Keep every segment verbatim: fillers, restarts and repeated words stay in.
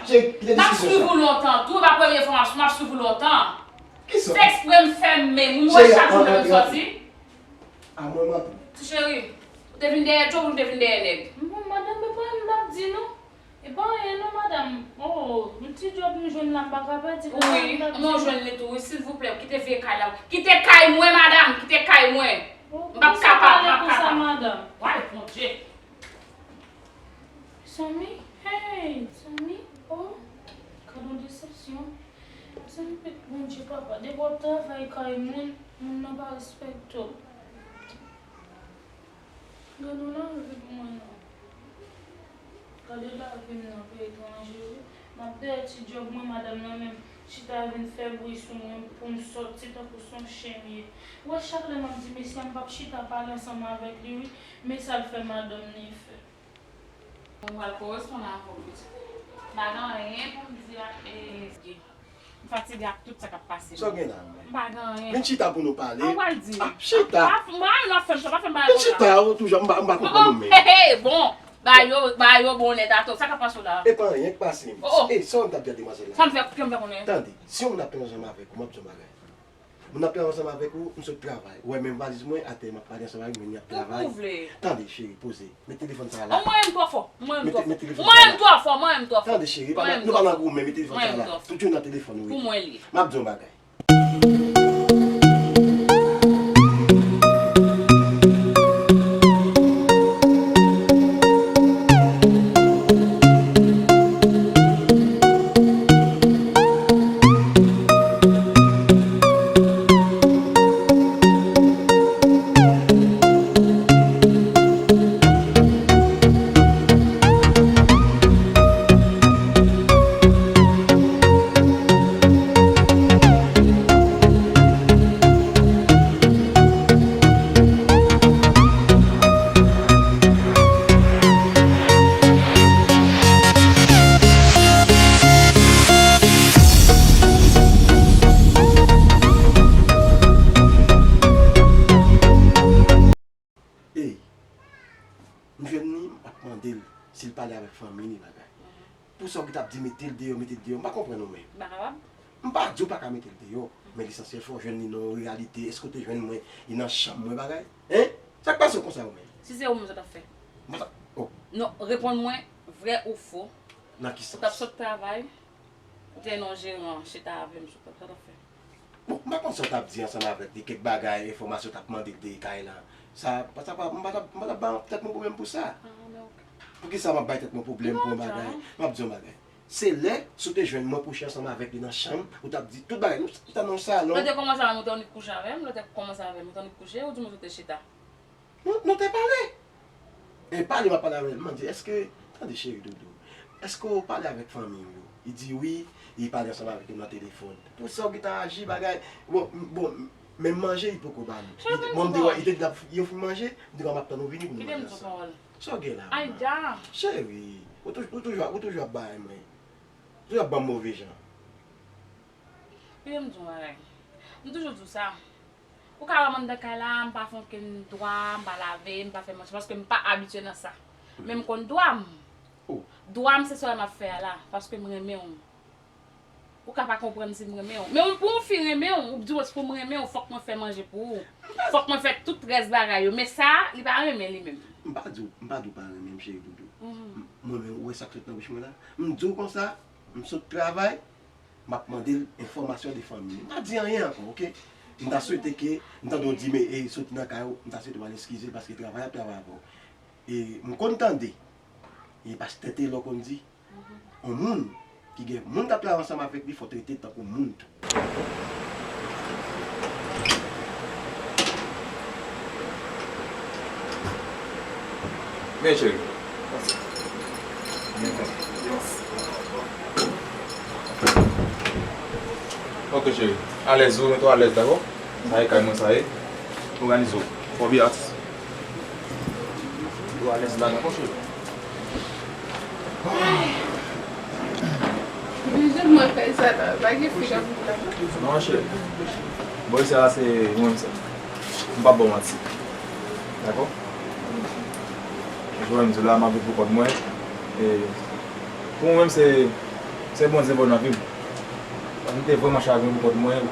Cheri, kite diskisyon sa. M ap swiv ou lontan tou, e pa premye fwa m ap, m ap swiv ou lontan. Kisa? Se eksprè m fèmen, m wè chak jou lè m sòti. A mwen m antre. Ti cheri, ou te vin dèyè djòb, ou te vin dèyè nèg. Bon, madanm, e pa anyen m t ap di non. E pa anyen non, madanm. Oh, yon ti djòb m jwenn la, m pa ka pèdi. Wi, mwen jwenn li tou, wi, silvouplè, kite vye kay la. Kite kay mwen, madanm, kite kay mwen. M p ap kapab, m p ap kapab. Why, Bondye? Zanmi, hey, zanmi, oh, gad yon desepsyon. Zanmi, pèt Bondye, papa, depi w ap travay kay moun, moun nan pa respekte w. Gad yon lavi pou mwen non. Gade lavi m nan peyi etranje wi. M ap dèyè ti djòb mwen, madanm nan menm chita vin fè bri sou mwen pou m sòti tankou se yon chen m ye. Ou wè chak lè m ap di mesye a m p ap chita pale ansanm avèk li wi, men sa l fè madanm li fè. Mwen pral koresponn avè w pitit. M pa gen anyen pou m di ak e, M fatige ak tout sa k ap pase m. Sa w gen la menm? M pa gen anyen. Vin chita pou nou pale. An pral di. Ah, chita. Pa, pa, mwen menm w ap fè m sa, pa fè m bagay konsa. Vin chita, ou toujou, m pa, m pa konprann ou menm. He, he, bon. Bagay yo, bagay yo bon nèt atò. Sa k ap pase w la? E pa anyen k pase m. Oh, oh. E sa w t ap di a demwazèl la? Sa m fè, kè m fè konnen? Tande, si yon moun ap pale ansanm avèk ou, m ap di yon bagay. Moun ap pale ansanm avèk ou, m sot travay. Ou wè menm valiz mwen atè, m ap pale ansanm avèk moun, y ap travay. Tankou w vle. Tande, cheri, poze. Met telefòn sa a la. Ou manyen m twò fò. Ou manyen m twò fò. Ou manyen m twò fò. Ou manyen m twò fò. Tande, cheri, nou pa nan goumen, met telefòn sa a la. Tout yo nan telefòn, wi. Pou mwen li ye. M ap di yon bagay. Ey, m jwenn li, m ap mande l si l pale avèk fanmi li bagay. Pou sa w ki t ap di mete l deyò, mete l deyò, m pa konprann ou menm. M pa kapab. M pa di w pa ka mete l deyò, men lesansyèl fò w jwenn li nan yon reyalite. Èske w te jwenn mwen, li nan chanm mwen bagay? Hein? Sa k pase w konsa ou menm? Si se ou menm, sa w t ap fè? M pa t ap, oh. Non, reponn mwen, vrè ou fo. Nan ki sans? Ou t ap sot travay, ou te nan jeran, chita avè m, sa w t ap, sa w t ap fè? Bon, m pa konn sa w t ap di ansanm avèk li, kèk bagay, enfòmasyon w t ap mande l de kay la. Sa, sa pa, m pa t ap, m pa t ap bay tèt mwen pwoblèm pou sa. Ah, men oke. Poukisa m ap bay tèt mwen pwoblèm pou yon bagay? M ap di yon bagay. Se lè, si w te jwenn mwen kouche ansanm avèk li nan chanm, ou t ap di tout bagay. Nou chita nan yon salon. Lè w te kòmanse avè m, ou te annik kouche avè m, lè w te kòmanse avè m, ou te annik kouche, ou di mwen si w te chita. Nou, nou te pale. E pale m ap pale avè l, m di, èske, tande cheri doudou, èske w pale avèk fanmi w yo? Li di wi, li pale ansanm avèk yo nan telefòn. Pou sa w gentan aji bagay, bon, m, bon, menm manje li poko ba nou. Li te, mwen m te wè, li te di l ap, yo fin manje, m di m ap tann ou vini pou nou manje ansanm. Sa w gen la? Aida! Cheri, ou toujou, ou toujou, ou toujou ap bay mwen. Ou toujou ap ban m move jan. Kite m di w yon bagay. M toujou di w sa. Ou ka wè m anndan kay la, m pa fè okenn dwa, m pa lave, m pa fè manje, paske m pa abitye nan sa. Men m konn dwa m. Oh. Dwa m se sa m ap fè a la, paske m renmen w. Ou ka pa konprann si m renmen w. Men w, pou yon fi renmen w, ou di w pou m renmen w, fòk mwen fè manje pou ou. Fòk mwen fè tout rès bagay yo. Men sa, li pa renmen li menm. M pa di w, m pa di w pa renmen m, cheri doudou. Mhm. M, mwen menm, ou wè sa k sot nan bouch mwen la? M di w konsa, m sot travay, m ap mande l enfòmasyon de fanmi li. M pa di anyen ankò, oke? M ta swete ke, m tande w di, men, e, soti nan kay ou, m ta swete w al eskize l paske travay ap travay avè w. E m konn tande, e pastè Telò konn di, yon moun ki gen moun k ap travay ansanm avèk li, fò trete l tankou moun tou. Men cheri. Ok cheri. Alèz ou, mete w alèz, dakò? Sa e kay mwen sa ye. Òganize w. Fò byen atis. Ou alèz la, dakò, cheri? Bizou mwen fè sa la, pa gen fi k ap vin la. Non, cheri. Bon, isi a se mwen menm sèl. M p ap ba w manti. Dakò? Jan m di w la, m ap viv pou kont mwen. E pou mwen menm, se Se Bondye bon nan vi m. M te vrèman chagren pou kont mwen.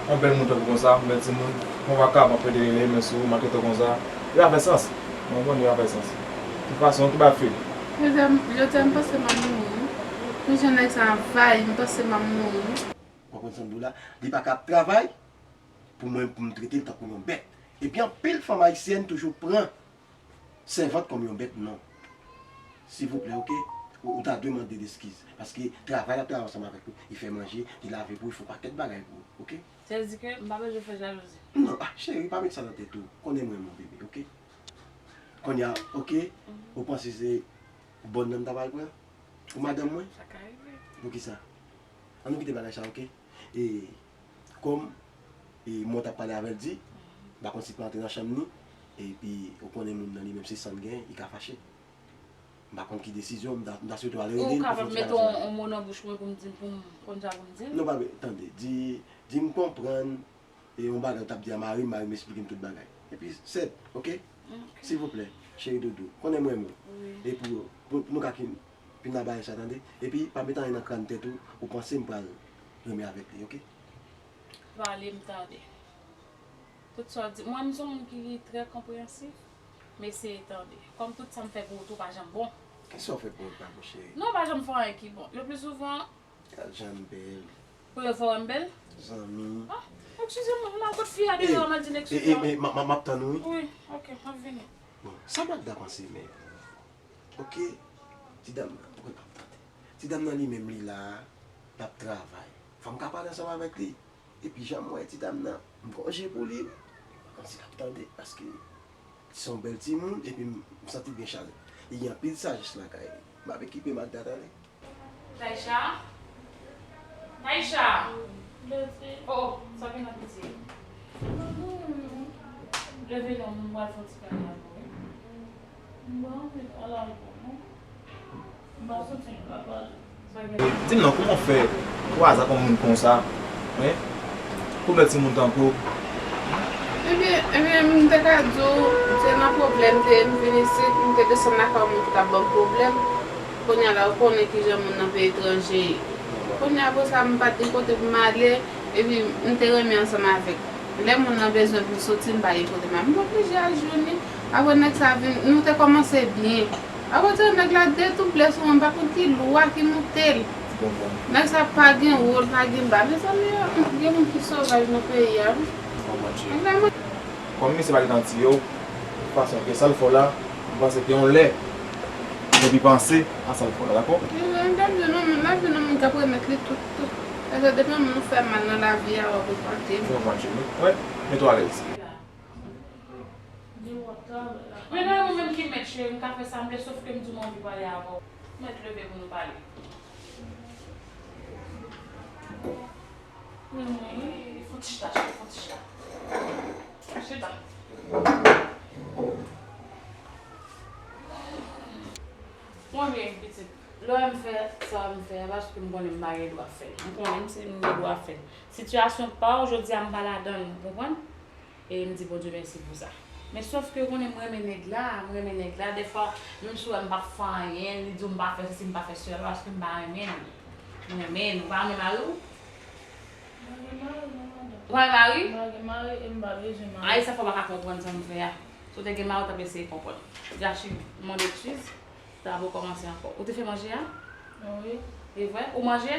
Yon bèl moun tankou konsa, yon bèl timoun, yon vakabon ap rete rele men sou ou, maltrete w konsa. Li pa fè sans. Mwen konn li pa fè sans. De tout fason, tout bagay fini. Jodi a, jodi a, m panse m ap mouri. Wi. Men jan nèg sa anvayi, m panse m ap mouri. Ou konprann sa m di w la? Li pa ka ap travay pou mwen, pou m trete l tankou yon bèt. Epi anpil fanm ayisyèn toujou pran sèvant kòm yon bèt, non. Silvouplè, oke? Ou, ou ta dwe mande l eskiz. Paske travay l ap travay ansanm avèk ou, li fè manje, li lave pou ou, li fè yon pakèt bagay pou ou, oke? Sa vle di ke m pa bezwen fè jalouzi? Non, ah, cheri, pa met sa nan tèt ou. Konnen m renmen w, bebe, oke? Kounye a, oke? Mhm. Ou panse se bòn nan m ta pral pran? Ou madanm mwen? Sa ka rive. Poukisa? Ann nou kite bagay sa, oke? E kòm, e, mwen t ap pale avè l di, m pa konn si l pral antre nan chanm ni, epi ou konnen moun nan li menm se san l gen, li ka fache. M pa konn ki desizyon, m ta, m ta swete w al rele l pou fè yon ti bagay ansanm avè l. Ou kapab mete yon, yon mo nan bouch mwen pou m di, pou m konn sa pou m di l? Non, pa, tande, di, di m konprann, e yon bagay ou t ap di a mari m, mari m esplike m tout bagay. Epi, sèt, oke? Oke. Silvouplè, cheri doudou, konnen m renmen w. Wi. E pou, pou, pou nou ka kin-, kin nan bagay sa, tande? Epi, pa met anyen nan kràn tèt ou, ou panse m pral renmen avèk li, oke? Pale m tande. Tout sa w di, mwen, m se yon moun ki trè konpreyansif, m eseye tande. Kòm tout sa m fè pou ou tou pa janm bon. Kisa w fè pou mwen ki pa bon, cheri? Non, pa janm fè anyen ki bon. Le pli souvan, Gad jan m bèl. Pou yo fè w wè m bèl? Zanmi. Ah, eskize m, m al kot fi a deyò, m al di l eskize m. E, e, e, m, m, m ap tann ou, wi. Wi, oke, m ap vini. Bon, sa Magda panse menm? Oke, ti dam nan, oke, m ap tande. Ti dam nan li menm, li la, l ap travay. Fò m ka pale ansanm avèk li. Epi jan m wè ti dam nan, m gonje pou li, wi. Kòmsi l ap tande, paske se yon bèl timoun, epi m, m santi l gen chalè. Li gen anpil sajès lakay li. M ap ekipe Magda, tande. Taïcha? Taïcha? Oh, oh, sa gen nan piti? Leve non, m pral fè yon ti pale avè w, wi. M pa anvi pale avè w, non. M pa santi m ka pale. Di m non, kòman w fè, ou aza kòm moun konsa, hein? Pou bèl timoun tankou w. Ebyen, ebyen, m te ka di w, m te nan pwoblèm, m te, m vin isit, m te desann lakay yon moun ki t ap ban m pwoblèm. Kounye a la, ou konnen kijan moun nan peyi etranje ye. Kounye a, apre sa, m pa t gen kote pou m ale, epi m te renmen ansanm avèk. Lè moun nan bezwen pou l soti, m pa gen kote m al. M oblije al jwenn li. Apre nèg sa vin, nou te kòmanse byen. Apre w di nèg la detouble sou mwen, m pa konn ki lwa ki moute l. Nèg sa pa gen wo, l pa gen ba. Mezanmi, gen moun ki sovaj nan peyi a, wi. Nèg la mwen. Kòm misye pa gentan tiye w, fason ke sa l fè w la, m panse ke yon lè, epi panse a sa l fè w la, dakò? Mezanmi, n ap jwenn yon moun, n ap jwenn yon moun k ap remèt li tout, tout. Paske depi yon moun ou fè mal nan lavi a, w ap repante. Fè yon pati, wi. Wè, mete w alèz. Men non, ou menm ki mèt, cheri, m ka fè sa m vle, sòf ke m di w m anvi pale avè w. Mèt leve pou nou pale. Men mwen, fon ti chita, cheri, fon ti chita. Chita. Mwen menm, pitit, lè w wè m fè sa m fè a, paske m konnen m pa gen dwa fè l. M konnen m se m gen dwa fè l. Sitiyasyon pa w, jodi a m pa ladan l, ou konprann? E m di Bondye mèsi pou sa. Men sòf ke ou konnen m renmen nèg la, m renmen nèg la. Dèfwa, menm si w wè m p ap fè anyen, li di w m pa fè sesi, m pa fè sela, paske m pa renmen l. M renmen l. Ou pa renmen mari w? M pa gen mari, non, madanm. Ou pa gen mari? M pa gen mari e m pa bezwen mari. A, e sa fè w pa ka konprann sa m fè a. Si w te gen mari, w t ap eseye konprann. Jachi, m mande eskiz, sa ap rekòmanse ankò. Ou te fè manje a? Wi. E vre? Ou manje?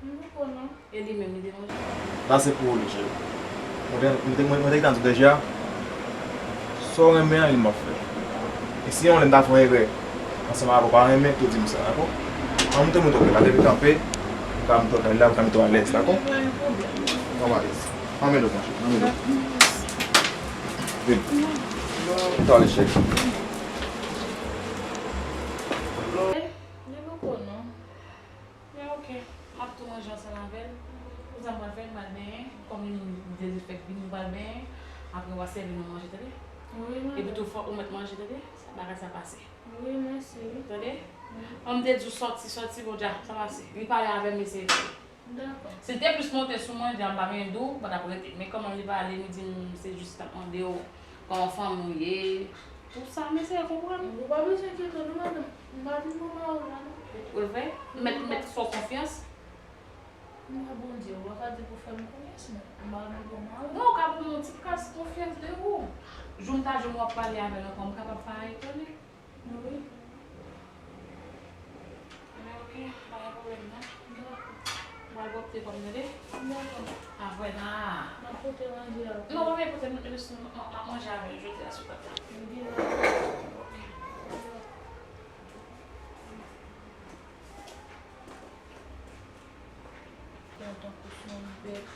M poko non. E li menm, li te manje? La se pou ou li, cheri. Mwen te, mwen te, mwen te gentan di w deja, sa w renmen an, e li m ap fè. E si yon lè m ta fè yon erè ansanm avè w, pa renmen, tou di m sa, dakò? An moute, moute, ok, la depi kanpe, ou ka moute, ok, la ou ka mete w alèz, dakò? Ann w alèz. Ann mete w, monchè, ann mete w. Vin. Mete w alèz, cheri. Li poko non. Men ok, m ap tou manje ansanm avè l. Pou sa m pral fè, m pral benyen. Kòm li menm li dezife fèk vini, m pral benyen. Apre w a sèvi nou manje, tande? Wi, madanm. Epi tou fò ou mèt manje, tande? Bagay sa pase. Wi, mèsi, wi. Tande? Wi. An m te di w sòti, sòti, bon, dja, sa pase. Li pale avè m, mesye. Dakò. Si l te plis monte sou mwen, dja m pa menm di w, m pa t ap rete. Men kòman li pale, li di m se jis t ap mande w kòman fanmi w ye. Tout sa, m eseye konprann. Ou pa bezwen enkyete w non, madanm. M pa vin pou mari w la, non. Ou vre? M mèt, m mèt Mwen, Bondye, ou pa ka di pou fè m konfyans, non. M pa renmen kòman. Non, ou ka ban m yon ti kras konfyans de ou. Jou m ta jwenn w ap pale avè l ankò, m kapab pa etone. Wi. Men oke, pa gen pwoblèm, non. Dakò. Mwen al pote kòm tande. Dakò. Apre la. M ap pote ranje a. Non, pa vin pote, m, m, m, m ap manje avè l jodi a sou tab la. Oke. Tankou se yon bèt,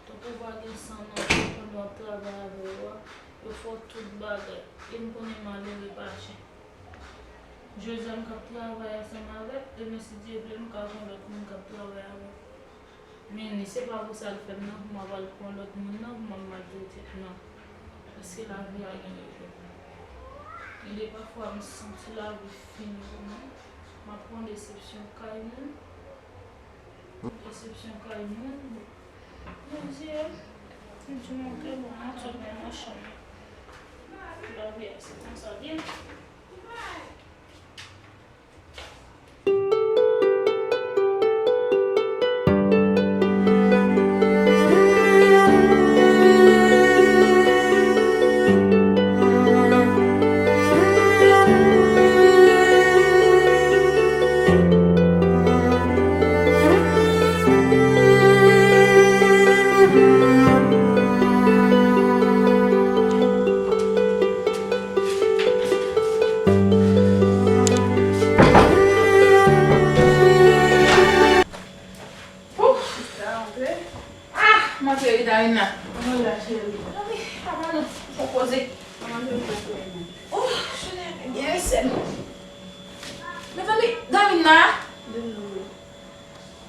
tankou w pa gen san nan kò w pandan w ap travay avè yo a, yo fè w tout bagay, e m konnen malere pa chen. Jodi a m k ap travay ansanm avè l, demen si Dye vle m ka gen yon lòt moun k ap travay avè l. Men li se pa pou sa l fè m nan, pou m ap al pran lòt moun nan, pou m ap maltrete l nan. Paske lavi a gen regrè. Gen de pafwa m santi lavi fini pou mwen. M ap pran desepsyon kay moun. Desepsyon kay moun. Bondye, m di mwen ke bon, m ap sot men nan chanm. Lavi a se konsa l ye. Ouf! Sista, antre. Ah, ma chérie Darina. Kòman w ye, cheri? Wi, papa nou, fò koze. Kòman w ye, ma chérie? Oh, je l'ai bien, sè m. Mezanmi, Darina. Vin non.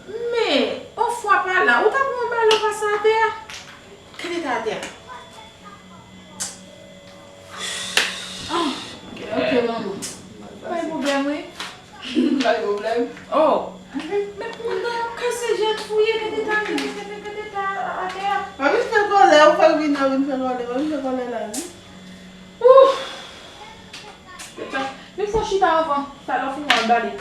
Men, yon fwa pa la, ou ta pran yon balon pase atè a. Kite ta atè a. Ah, ok, ok, manman. Pa gen pwoblèm, wi. Pa gen pwoblèm. Oh. Men moun nan ap kase jèn fouye, kite ta, kite, kite, kite ta atè a. Pa vin fè kòlè, ou fè l vin, ou vin fè kòlè, pa vin fè kòlè la, wi. Ouh. Vin fè w chita anvan, talè w fin wè l bale.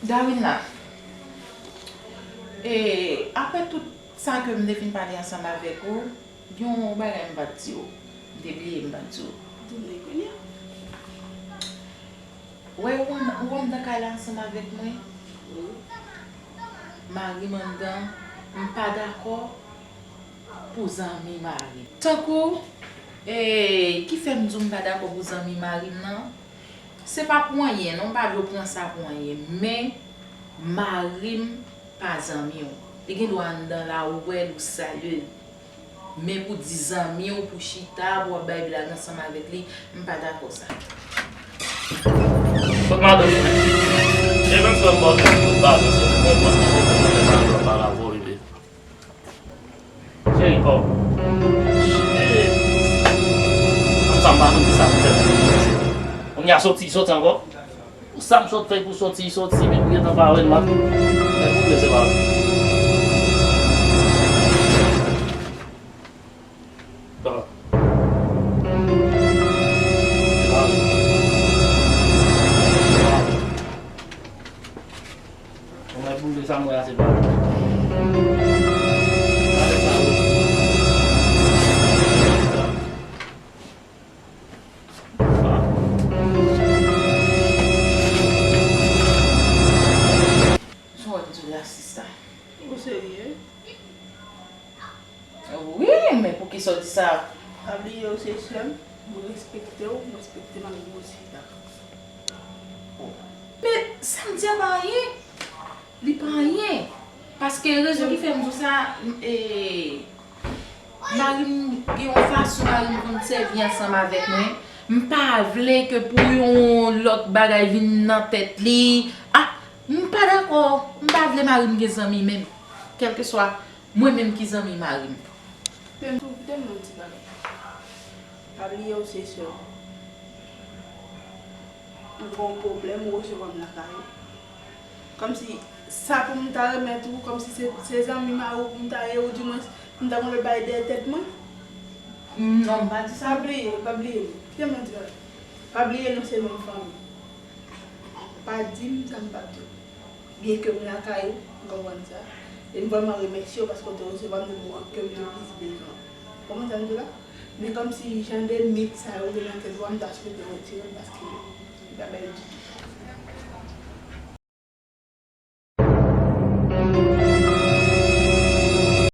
Darina, e, apre tout sa ke m te fin pale ansanm avèk ou, gen yon bagay m pa t di w. M te bliye m pa t di w. Di m li kounye a. Wè, ou ann-, ou anndan kay la ansanm avèk mwen? Wi. Mari m anndan, m pa dakò pou zanmi mari m. Tankou, e, ki fè m di w m pa dakò pou zanmi mari m nan? Se pa pou anyen, non, m pa vle w pran sa pou anyen, men mari m pa zanmi w. Li gen dwa anndan la, ou wè l, ou salye l. Men pou di zanmi w, pou chita, pou w ap bay blag ansanm avèk li, m pa dakò sa. Kot madanm mwen? E menm frè m pa w te tout bagay, se pou konprann ki te konprann lè madanm pa la pou rive. Cheri pa w. Shit. Konsa m pa konn kisa pou fè pou mwen. Kounye a soti, soti ankò. Sa m sot fè pou soti, soti, men m gentan pa wè l, m ap fè pou plezi pa. Bon. Mwen boule sa m wè a se pa. Sa w wè m di w la, sista? Ou serye? Wi, men poukisa w di sa? Pa bliye w se sè m, mwen respekte w, mwen respekte mari m osi. Men sa m di a pa anyen. Li pa anyen. Paske rezon ki fè m di w sa, e, mari m gen yon fason mari m konn sèvi ansanm avèk mwen. M pa vle ke pou yon lòt bagay vin nan tèt li. Ah, m pa dakò. M pa vle mari m gen zanmi menm. Kèlkeswa mwen menm ki zanmi mari m. Kite m, kite m di w yon ti bagay. Pa bliye w se sè m. M gen yon pwoblèm, ou resevwa m lakay ou. Kòmsi sa pou m ta remèt ou, kòmsi se, se zanmi mari w pou m ta ye, oudimwens pou m ta gen lòt bagay dèyè tèt mwen. Non, m pa di sa. Pa bliye, pa bliye. Kite m di w. Pa bliye nou se menm fanmi. Pa di m sa m p ap di w. Byen ke m lakay ou, ou konprann sa. E m vrèman remèsye w paske w te resevwa m nan moman ke m te plis bezwen w. Konprann sa m di w la? Men kòmsi jan de mit sa yo gen nan tèt ou a, m ta swete w retire l paske li pa bèl ditou.